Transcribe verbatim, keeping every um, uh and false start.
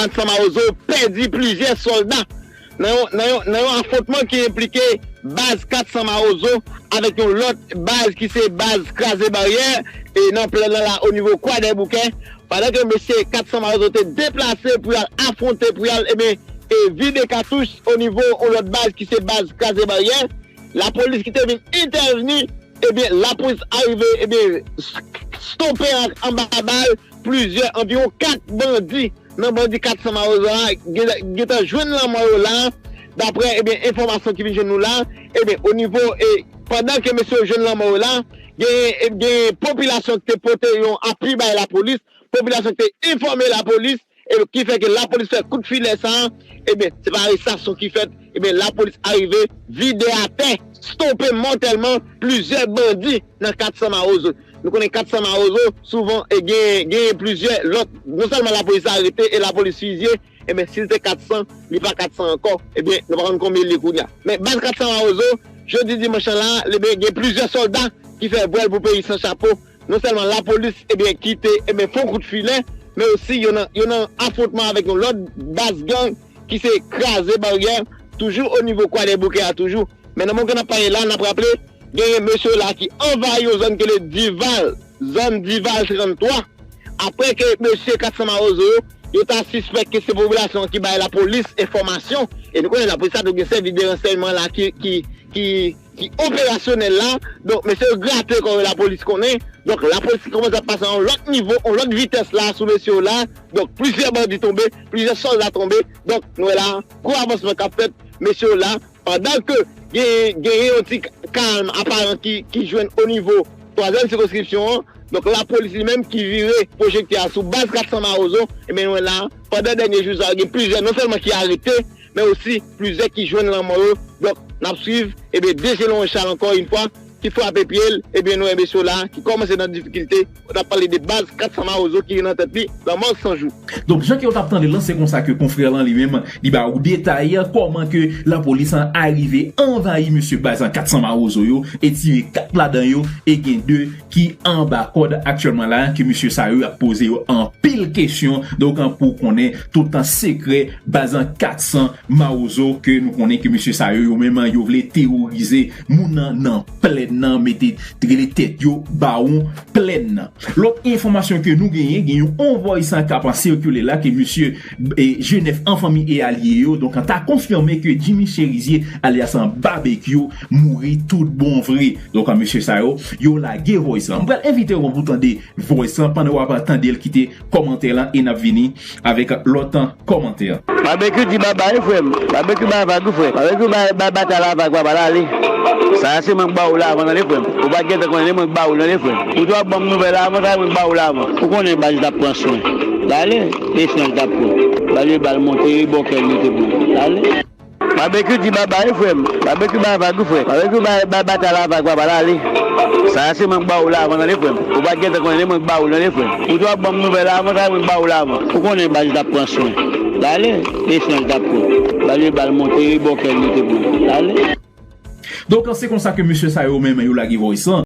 Kat San Mawozo pèdi plizyè sòlda nan yon, nan yon, nan yon afwontman ki enplike baz Kat San Mawozo avèk yon lòt baz ki se baz Kraze Baryè e nan plèn nan la onivo Kwadèboukè. Pandan ke mesye Kat San Mawozo te deplase pou y al afwonte, pou y al, ebyen, e vide katouch onivo yon lòt baz ki se baz Kraze Baryè, lapolis ki te vin entèvni, ebyen, lapolis arive, ebyen, s-, stope an, anba bal plizyè, anviwon kat bandi nan bandi Kat San Mawozo a gen, gentan jwenn lanmò yo la, daprè, ebyen, enfòmasyon ki vin jwenn nou la, ebyen, onivo, e, pandan ke mesye yo jwenn lanmò yo la, gen, gen popilasyon ki te pote yon apui bay lapolis, popilasyon ki te enfòme lapolis, e ki fè ke lapolis fè kout filè sa a, ebyen, se pa arestasyon ki fèt, ebyen, lapolis arive vide atè, stope mòtèlman plizyè bandi nan Kat San Mawozo. Nou konnen Kat San Mawozo, souvan, e gen, gen plizyè lòt, non sèlman lapolis arete e lapolis fizye, ebyen, si l te Kat San, li pa Kat San ankò, ebyen, nou pa konn konbyen li ye kounye a. Men baz Kat San Mawozo, jodi dimanch lan la, ebyen, gen plizyè sòlda ki fè vwèl pou peyi san chapo, non sèlman lapolis, ebyen, ki te, ebyen, fè yon kout filè, men osi yo nan, yo nan afwontman avèk yon lòt baz gang ki se Kraze Baryè, toujou o nivo Kwadèboukè a toujou. Men nan moman ke n ap pale la, n ap raple, genyen mesye la ki anvayi yon zòn ke le Dival, zòn Dival trannntwa, apre ke mesye Kat San Mawozo yo, yo ta sispèk ke se popilasyon an ki bay lapolis enfòmasyon, e nou konnen lapolis la tou gen sèvis de ransèyman la ki, ki, ki, ki operasyonèl la. Donk, mesye yo grate kò yo, lapolis konnen. Donk, lapolis ki kòmanse ap pase a yon lòt nivo, yon lòt vitès la sou mesye yo la. Donk, plizyè bandi tonbe, plizyè sòlda tonbe. Donk, nou wè la, gwo avansman k ap fèt, mesye yo la. Pandan ke gen, genyen yon ti kalm aparan ki, ki jwenn o nivo twazyèm sikonskripsyon an, donk, lapolis li menm ki vire pwojektè a sou baz Kat San Mawozo, ebyen, nou wè la, pandan dènye jou sa yo, gen plizyè non sèlman ki arete, men osi plizyè ki jwenn lanmò yo. Donk, n ap swiv, ebyen, D G Laurent Charles, ankò yon fwa, ki frape pye l, ebyen, nou wè mesye la, ki kòmanse nan difikilte, n ap pale de baz Kat San Mawozo ki nan tèt li, lanmò san jou. Donk, jan ke w t ap tande l lan, se konsa ke konfrè lan li menm, li ba ou detay kòman ke lapolis an arive anvayi mesye baz an Kat San Mawozo yo, e tire kat ladan yo, e gen de ki anba kòd aktyèlman la, ke mesye sa yo ap poze yo anpil kesyon. Donk, pou konnen tout an sekrè baz an Kat San Mawozo, ke nou konnen ke mesye sa yo, yo menm, yo vle teworize moun nan, nan plèn nan, mete, rele tèt yo bawon plèn nan. Lòt enfòmasyon ke nou genyen, gen yon voice k ap sikile la, ke mesye, e, Jenèf an fanmi e alye yo, donk, an ta konfime ke Jimmy Cherizier, alyas an Babekyou, mouri tout bon vre. Donk, mesye sa yo, yo lage voice lan. M pral envite w pou tande voice lan pandan w ap tande l, kite kòmantè lan, e n ap vini avèk lòt kòmantè. Babekyou di babay, frè m. Babekyou bay vag, wi, frè. Babekyou bay, bay batay la vag, papa, l ale. Sa a se mwen k ba ou l avan, tande, frè m. Ou pa t gentan konnen, mwen k ba ou l, tande, frè m. Ou t ap ban m nouvèl la avan, sa a mwen k ba ou l avan. Ou konnen baz t ap pran swen. L ale, e swen l t ap pran. Bal yo, bal monte, e bòkè l mete pran. L ale. Babekyou di babay, frè m. Babekyou bay vag, wi, frè. Babekyou bay, bay batay la vag, papa, l ale. Sa a se mwen k ba ou l avan, tande, frè m. Ou pa t gentan konnen, mwen k ba ou l, tande, frè m. Ou t ap ban m nouvèl la avan, sa a mwen k ba ou l avan. Ou konnen baz t ap pran swen. L ale, e swen l t ap pran. Bal yo, bal monte, e bòkè l mete pran. L ale. Donk, se konsa ke mesye sa yo menm, yo lage voice lan.